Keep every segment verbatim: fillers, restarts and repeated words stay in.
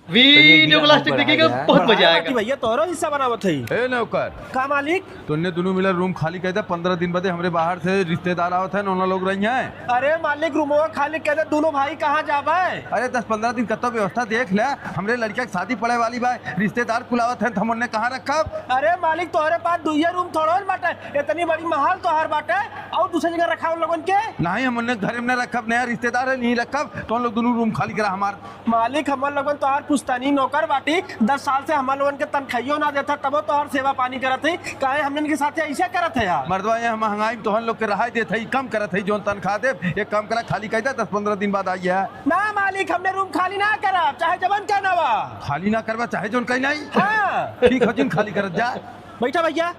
वीडियो को लास्ट तक देखिएगा, बहुत मजा आएगा। भैया, तोहरो हिस्सा बनावत है। ए नौकर। का मालिक? तोहने दुनू मिला रूम खाली कर दे, पन्द्रह दिन बदे हमरे बाहर से रिश्तेदार आवत हैं, उन्होंने लोग रही हैं। अरे मालिक, रूमवा खाली कर दे, दुनू भाई कहाँ जाबे? अरे दस पन्द्रह दिन कतो व्यवस्था देख ले, हमरे लड़का के शादी पड़े वाली बा, रिश्तेदार कुल आवत हैं, तो हम उन्हें कहाँ रखब? अरे मालिक, तोहरे पास दुइये रूम थोड़ो न बाटे, इतनी बड़ी महल तोहार बाटे, और दूसरी जगह रखा उन लोगन के? नहीं, हम उन्हें घर में न रखब, नया रिश्तेदार है, नहीं रखब, तो उन लोग दुनू रूम खाली करा हमार। मालिक, हमन लोगन तोहार पुश्तैनी नौकर बाटी, दस साल से हमन लोगन के तनखाइयो ना देत ह, तबो तोहार सेवा पानी करत हई, काहे हमन के साथे ऐसे करत ह यार? मर्दवा, ये महंगाई में तोहन लोग के रहाई देत हई, कम करत हई, जौन तनखा देब, एक काम करा, खाली कह दे, दस पन्द्रह दिन बाद आई है। ना मालिक, हमने रूम खाली ना करब, चाहे जवन कहना बा। खाली ना करबा, चाहे जौन कहना ही? हाँ। ठीक हो, जिन खाली करत जा। बैठा भैया।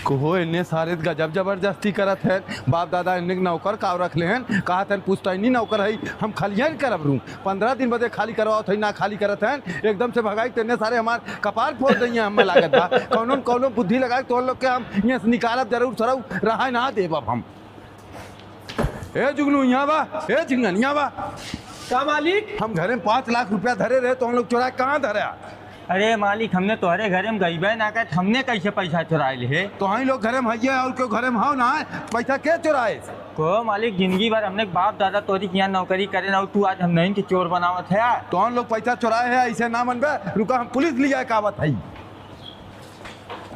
कोहो एन्ने सारे गजब जबरदस्ती करत हैं। बाप दादा एन्ने के नौकर काव रख ले हैं, कहत हैं पुश्तैनी नौकर है, हम खालियन करब रूम। पन्द्रह दिन बदे खाली करवावत है, ना खाली करत हैं, एकदम से भगाई तेन्ने सारे हमार कपार फोड़ दइहें, हमें लागत बा। कौनो न कौनो बुद्धि लगाई, तोहन लोग के हम यहाँ से निकालब जरूर, सरऊ रहा ना देब अब हम। ए जुगनू, यहाँ बा। ए झिंगन, यहाँ बा। का मालिक? हम घरे में पाँच लाख रुपया धरे रहे, तोहन लोग चोराए कहाँ धरे? अरे मालिक, हमने तोहरे घरे में गइबे ना करे, हमने कैसे पैसा चोराए ले? तोहन लोग घरे में हइये, और क्यों घरे में हो ना? पैसा के चोराए? को मालिक, जिंदगी भर हमने बाप दादा तोरी के यहाँ नौकरी करे ना, तू आज हमने के चोर बनावत है यार। तोहन लोग पैसा चोराए है, ऐसे ना मनबे, रुका, हम पुलिस लिया के आवत है।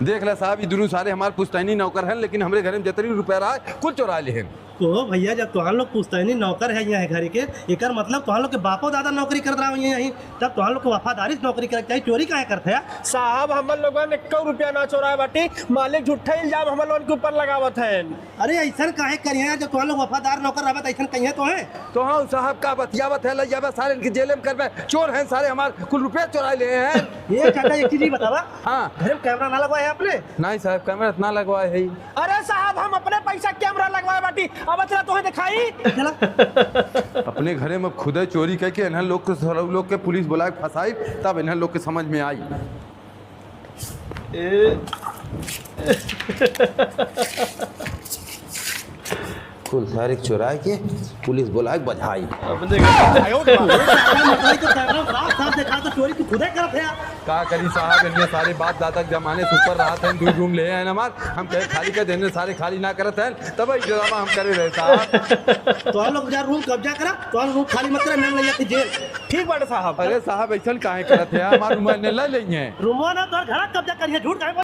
देख ले साहब, ई दुनू सारे हमार पुश्तैनी नौकर हैं, लेकिन हमरे घरे में जितनी रुपया रहा है, कुल चोरा ले हैं। तो भैया, जब तोहार लोग पुश्तैनी नौकर है यहाँ घर के, एकर मतलब तोहार लोग के बापो दादा नौकरी करत रहा यहाँ, तब तोहार लोग के वफादारी से नौकरी करे के चाहिए, चोरी काहे करत है? साहब, हमन लोगन एक्को रुपया ना चोराए बाटी, मालिक झूठा इल्जाम हमन लोगन के ऊपर लगावत हैं। अरे, ऐसन काहे करिहे? जब तोहार लोग वफादार नौकर रहबे, त ऐसन कहिए तो है। तो हाँ साहब, का बतियावत है, लइयाबे सारे इनके जेल में करबे, चोर हैं सारे, हमार कुल रुपया चोरा ले हैं। ए चाचा, एक चीज ही बतावा। हाँ। घर में कैमरा ना लगवाए है आपने? नहीं साहब, कैमरा इतना लगवाए है। अरे साहब, हम अपने पैसा कैमरा लगवाए बाटी, अब इतना तोहे दिखाई। चला। अपने घरे में खुदे चोरी करके इन्हन लोग के, सरऊ लोग के पुलिस बुलाए फंसाई, तब इन्हन लोग के समझ में आई। ए। कुल सारे चोराए के पुलिस बुलाए के बजाई। अपने घर। बताई तो कैमरा साफ साफ देखा तो चोरी तू खुदे करत है। का करी साहब, इनमें सारे बाप दादा के जमाने से ऊपर रहत हैं, दू रूम ले हैं हमार, हम कहे खाली कर देने, सारे खाली ना करत हैं, तब ई ड्रामा हम करे रहे साहब। तो हम लोग जा रूम कब्जा करा, तो हम रूम खाली मत करा, मैं ले जाके जेल। ठीक बाटे साहब। अरे साहब, ऐसन काहे करत है? हमार रूम ने ले लेंगे। रूमवा ना, तोहर घर कब्जा करिए, झूठ काहे